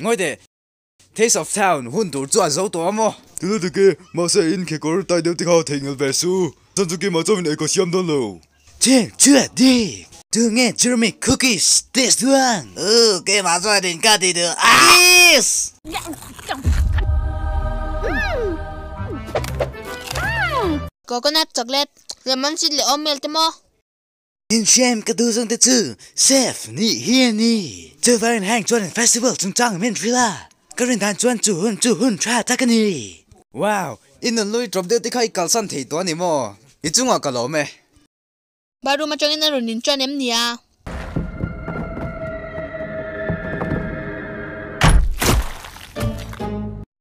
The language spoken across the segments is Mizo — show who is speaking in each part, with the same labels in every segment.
Speaker 1: Ngawi teh, Taste of Town hun tur chu a zo tawh a maw?
Speaker 2: Tuna dik e, mahse in kekawr tai deuh te kha theihnghilh ve su. Chan chu keimah chuan ei ka siam dawn lo.
Speaker 1: Cheng chu a dik. Tu nge Jeremy cookies taste duh ang?
Speaker 3: Ooh, keimah chuan in ka ti duh a.
Speaker 4: Coconut chocolate, lemon seed leh oatmeal te maw?
Speaker 1: Insiam ka duh zawng te chu chef nih hi a ni. Chuvangin heng chuan festival chungchang min hrilh a, ka rin dan chuan chu hun chu hun tha tak a ni. Wow! I nunhlui drop deuh te kha i kalsan thei tawh a ni maw? I chungah ka lawm e.
Speaker 4: Bathroom atangin a rawn inṭan em nia?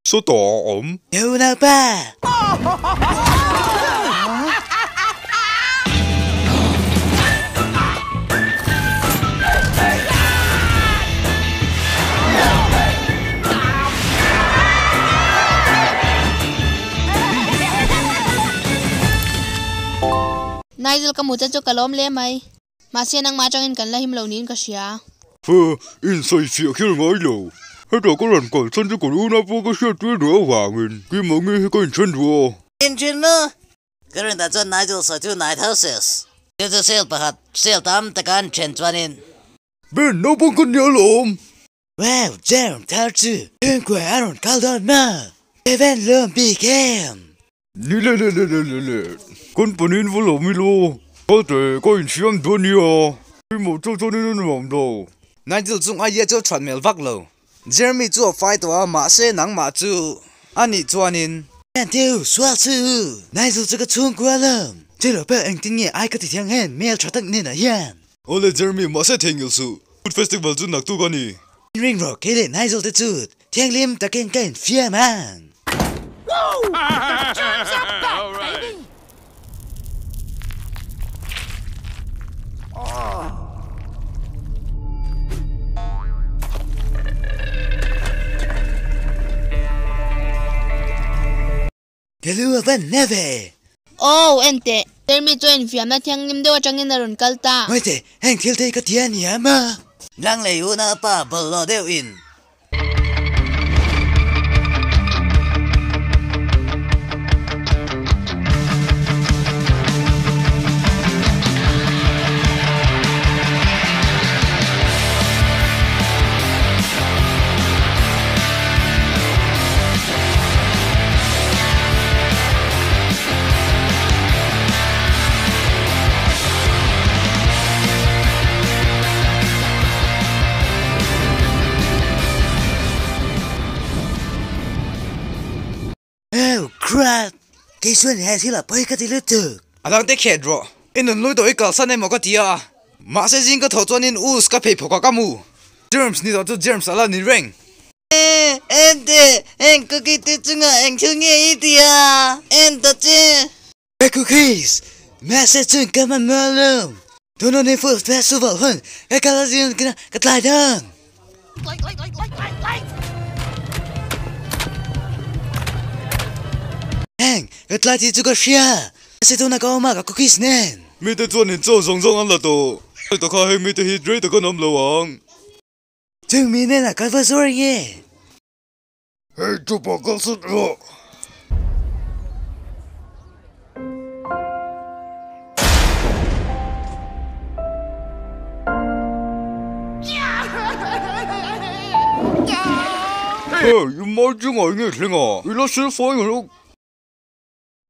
Speaker 2: Sawtah a awm.
Speaker 1: Unaupa!
Speaker 4: Nigel ka mute chu ka lawm hle mai. Mahse nangmah atangin kan la him lo niin ka hria.
Speaker 2: Huh, insawifiah kher ngai lo. Hetah ka rawn kal chhan chu ka runa pawh ka hriat tir duh avangin keimah nge hi ka inthen duh a.
Speaker 3: Inthen maw? Ka rin dan chuan Nigel sawi chu Night Houses. Chu chu sale pakhat, sale tam taka an then chuanin.
Speaker 2: Ben, naupang ka nia alawm.
Speaker 1: Wow, Jerome thar chu chhungkua a rawn kal dawn maw? Evan lawm bik em?
Speaker 2: Ni le le le le le le, kan panin va lo mi lo, ka te ka insiam dawn nia, keimah chu chuanin a nuam lo.
Speaker 1: Nigel chung aia chu a chhuat hmel vak lo. Jeremy chu a fai tawh a, mahse nangmah chu a nih chuanin. Thian teu, sual chu u, Nigel chu ka chhungkua lawm. Chilo pawh engtin nge ai ka ti thiang hen hmel tha tak nenah hian.
Speaker 2: Awle Jeremy, mahse theihnghilh suh, Food Festival chu naktuk a ni.
Speaker 1: Ring rawh, kei leh Nigel te chu thianghlim takin ka infiam ang. Ka lu a van na ve.
Speaker 4: Aw, en teh. Termi chuan infiamna thianghlim deuh atangin a rawn kal ta.
Speaker 1: Ngawi teh, heng thil te hi ka ti a nia maw?
Speaker 3: Nang lei unaupa bawlhhlawh deuh in.
Speaker 1: Oh crap! Kei chuan he thil ah pawi ka ti lutuk.
Speaker 5: A dang te khet rawh. I nun lui tawh i kalsan emaw ka ti a. Mahse zing ka thawh chuanin us ka phei phawk a ka mu. Germs ni tawh chu germs a la ni reng.
Speaker 3: Ente, eng cookie te chungah eng thil nge i ti a? En ta che!
Speaker 1: Ka cookies! Mahse chun ka mamawh lo. Tuna ni food festival hun ka kal a zin ka tlai dang. Eng ka tlai tih chu ka hria. Mahse tuna ka awm a ka cookies nen.
Speaker 2: Mite chuan in chaw zawng zawng an la tawh. Heta kha heng mite hi rei tak an awm lo ang.
Speaker 1: Chung mi hnenah ka va zawr nge?
Speaker 2: Hei chupa ka sut rawh. Hei, i mai chungah nge thleng a? I la silfai ang.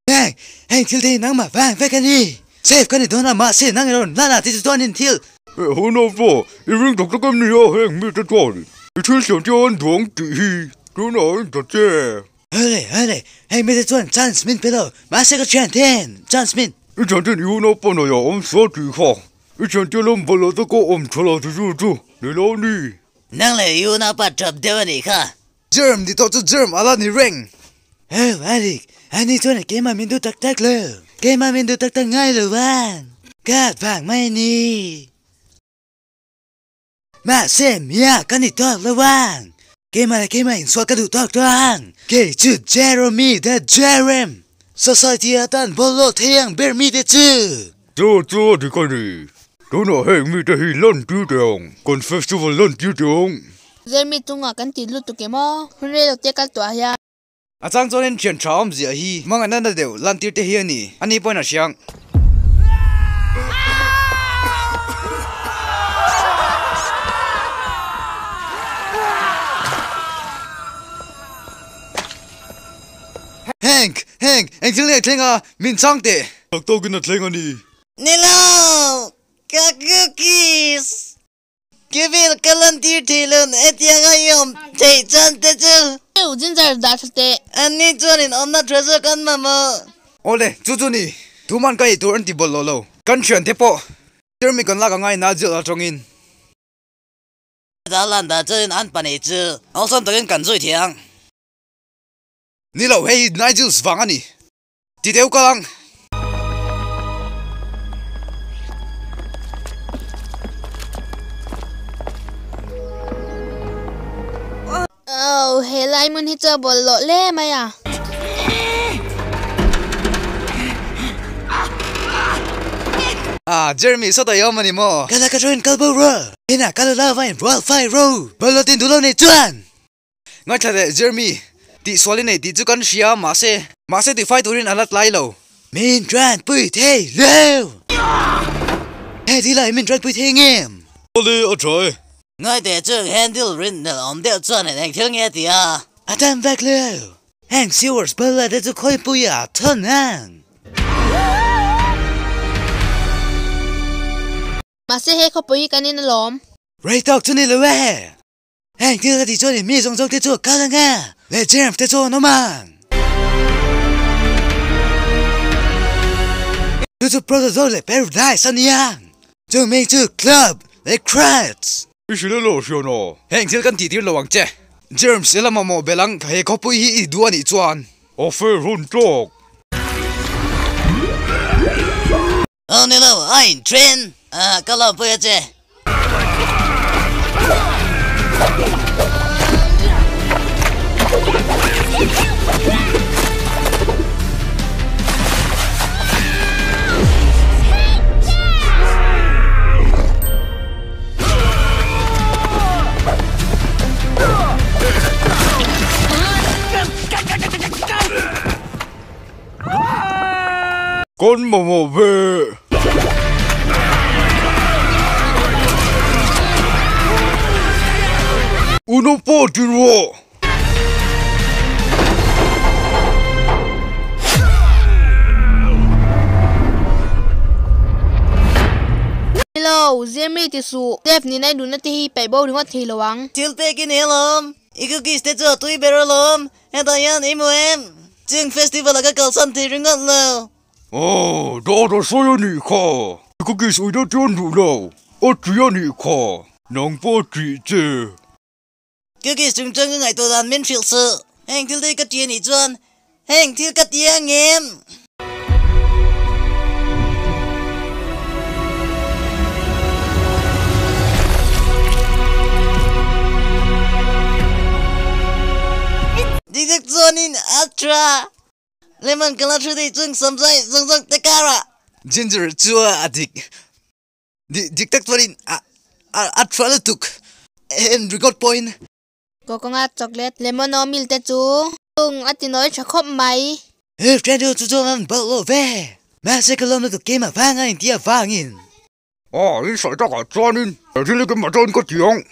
Speaker 1: Heng, heng thil te hi nangmah vang vek a ni. Safe ka ni dawn a, mahse nang erawh nana ti chu chuan in thil.
Speaker 2: He hun a va, i ring tak tak em ni a heng mite chuan i thil siam te an duang tih hi tunah in ta che.
Speaker 1: Hawle, hawle, heng mite chuan chance min pe lo, mahse ka thian ten chance min.
Speaker 2: I thian ten i unau panaia awm sual tih kha, i thian te lam bawlh lo taka awm tha lo ti chu chu ni lo ni.
Speaker 3: Nang leh i unaupa tap deuh a nih kha.
Speaker 5: Germ ni tawh chu germ a la ni reng.
Speaker 1: Hel Adik, ani chuan keimah min duh tak tak lo, keimah min duh tak tak ngai lo vang, ka vang mai a ni. Mahse mia ka ni tawk lo vang, keimah leh keimah insual ka duh tawk tawh ang. Kei chu Jeremy the Jerem, society atan bawlhhlawh thei ang ber mite chu.
Speaker 2: Chu chu a dik a ni, tunah heng mite hi lan tir teh ang, kan festival lan tir teh ang.
Speaker 4: Jeremy chungah kan ti lutuk em aw? Hun rei lo te kal tuah hian.
Speaker 5: A chang chuanin thian tha awmzia hi hmangaihna na deuh lantir te hi a ni. A ni pawhin a hriang. Hank! Hank! Eng thil nge thleng a? Min chang teh!
Speaker 2: Tak tawkin a thleng a ni.
Speaker 3: Ni lo! Ka cookies! Kevin, ka lantir thei lo hetiang a i awm theih chuan te chu.
Speaker 4: Ew, Ginger dah tha teh.
Speaker 3: Anni chuan in awmna tha zawk an mamawh.
Speaker 5: Awle, chu chu ni. Tuman ka ei tur an ti bawlh lo lo. Kan thiante pawh Jeremy kan lak a ngai na jail atangin.
Speaker 3: Dah lan dah chuan an pahnih chu awlsam takin kan zui thiang.
Speaker 5: Ni lo, hei hi Nigel's vang a ni. Ti deuh kal ang.
Speaker 4: Oh, he lai hmun hi chu a bawlhhlawh hle mai a.
Speaker 5: Ah, Jeremy, saw ta i awm a ni maw?
Speaker 1: Ka laka chuan kal bo rawh. Inah ka lo la vain rual fai ro. Bawlhhlawh tin duh lo nei chuan.
Speaker 5: Ngaithla leh Jeremy, tihsual i nei tih chu kan hria mahse, mahse tihfai turin a la tlai lo.
Speaker 1: Min tranpui thei lo! He thil ah hi min tranpui thei ngem?
Speaker 2: Awle a tha e.
Speaker 3: Ngaite chung handle rin nel awm deuh chuan in eng thil nge ti a?
Speaker 1: A tam vek lo! Heng sewers bala te chu khawipui ah thawn ang!
Speaker 4: Mahse he khawpui hi kan in alawm.
Speaker 1: Rei tawk chu ni lo e! Heng thil ka tih chuan in mi zawng zawng te chu a kal ang a, leh James te chu an awm ang. Chu chu Protozol leh Paradise a ni ang. Chung hming chu Club leh Kratz.
Speaker 2: I hrilh elo hrian aw.
Speaker 5: Heng thil kan tih tir lo ang che. James, i la mamawh belh ang, he khawpui hi i duh a nih chuan.
Speaker 2: A fair hun tawk.
Speaker 3: Aw ni lo, a in then a, ka lawmpui a che.
Speaker 2: Kan mamawh ve. Unaupa ti rawh.
Speaker 4: Hello, Jeremy ti suh. Dave nena i duhna te hi paih bo ringawt thei lo ang.
Speaker 3: Thil pek i nei alawm. I cookies te chu a tui ber alawm. Hetah hian i hmu em? Chung festival ah ka kalsan thei ringawt lo.
Speaker 2: Aw, dawt a sawi a nih kha. I cookies ui deuh chuan duh lo. A ti a nih kha. Nang pawh a tih che.
Speaker 3: Cookies chungchang ka ngaihtuah dan min hrilh suh. Heng thil te hi ka ti a nih chuan heng thil ka ti ang em? Diktak chuanin a tha. Lemon ka la thu thei chung samzai zawng zawng te karah.
Speaker 5: Ginger chu a dik. Diktak chuanin a tha lutuk. En record pawhin.
Speaker 4: Coconut chocolate lemon aw mil te chu tung a ti nawi tha khawp mai.
Speaker 1: He friend ho chu chuan an balh lo ve. Mahse ka lawm lutuk keimah vang a inti avangin.
Speaker 2: Aw in sawi takah chuanin he thil hi keimah chuan ka ti ang.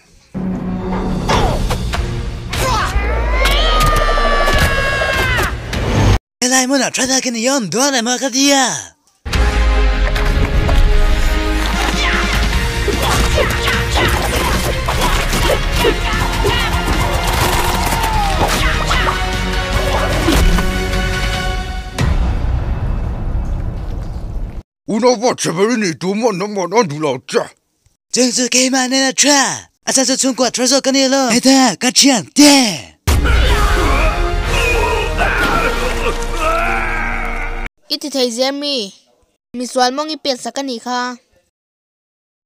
Speaker 1: Helai hmunah tha takin i awm dawn emaw ka ti a.
Speaker 2: Unaupa che ber i nih tur maw nangmah an duh lo che.
Speaker 1: Chung chu keimah nen a tha. A chhan chu chhungkua tha zawk ka ni lo. Heta ka thian te.
Speaker 4: I ti thei zel mi. Misual mawng i pet sak a nih kha.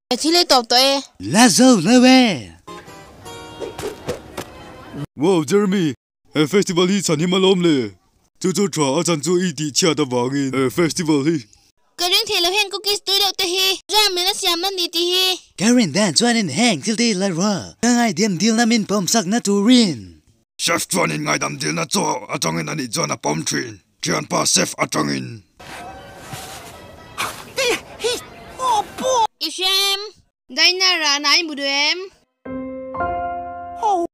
Speaker 4: He thil ei tawp tawh e.
Speaker 1: La zo lo e.
Speaker 2: Wow Jeremy, he festival hi chhan him alawm le. Chu chu tha a chan chu i tih chhiat avangin he festival hi.
Speaker 4: Ka ring thei lo heng cookies tui deuh te hi. Jam in a siam a ni tih hi.
Speaker 1: Ka rin dan chuanin heng thil te la rawh. Ka ngaidam dilna min pawmsakna turin.
Speaker 2: Chef chuanin ngaidam dilna chaw atangin anih chuan a pawm thin. Thianpa chef atangin.
Speaker 4: I hria em? Diner ah nai mu duh em?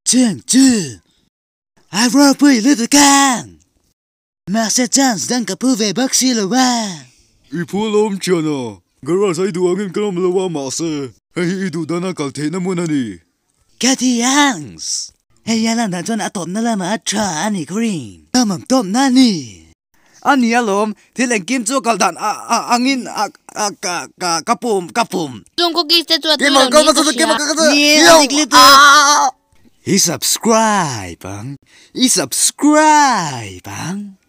Speaker 1: Cheng chu a ropui lutuk ang. Mahse chance dang ka pu ve bawk si lo a.
Speaker 2: I phu alawm thian a, garage a i duh angin ka lawm lo a mahse hei hi i duh dana kal theihna hmun a ni.
Speaker 1: Ka ti angs. Hei a lan dan chuan a tawpna lamah a tha a ni ka ring. Ka mam tawpna a ni.
Speaker 5: A ni alawm, thil engkim chu kal dan a a angin a a ka ka ka pum ka pum.
Speaker 4: Chung cookies te chu a tui lo niin ka hria.
Speaker 1: Ni a dik lutuk. I subscribe ang, i subscribe ang.